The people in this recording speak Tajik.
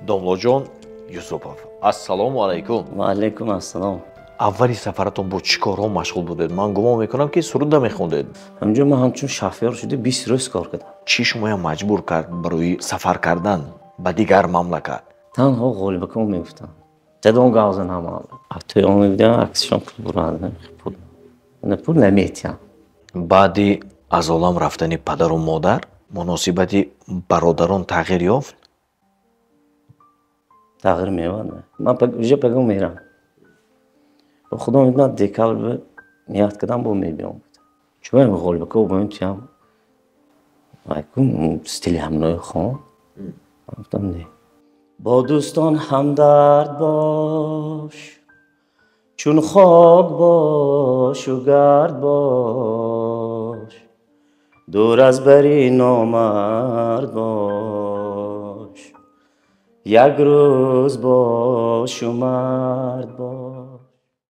Домлоҷон Юсупов, ассалому алайкум. Ва алайкум ассалом. Аввали сафаратон бо чӣ корҳо машғул будед? Ман гумон мекунам, ки суруда мехондед. Ҳамҷо ман ҳамчун шофёр шуда 20 рӯз кор кардам. Чӣ шумоям маҷбур кард барои сафар кардан ба дигар мамлакат? Танҳо ғолибакон мегуфтанд. Дадом гавзан ҳама. Тӯй омедам, аксишон пул бурад, пул. Пул наметиҳам. Баъди аз олам рафтани падару модар муносибати бародарон тағйир ёфт? Тағйир меёбад. Ман уже паго мерам. Худо медонад, декабр ният кардам, бо мебиём. Чун ғолибако боем тиям. Айкун стили ҳамнои хон. Гуфтам не. Бо дӯстон ҳамдард бош, чун хок бошу гард бош, дур аз бари номард бош, як рӯз бошу мард бош.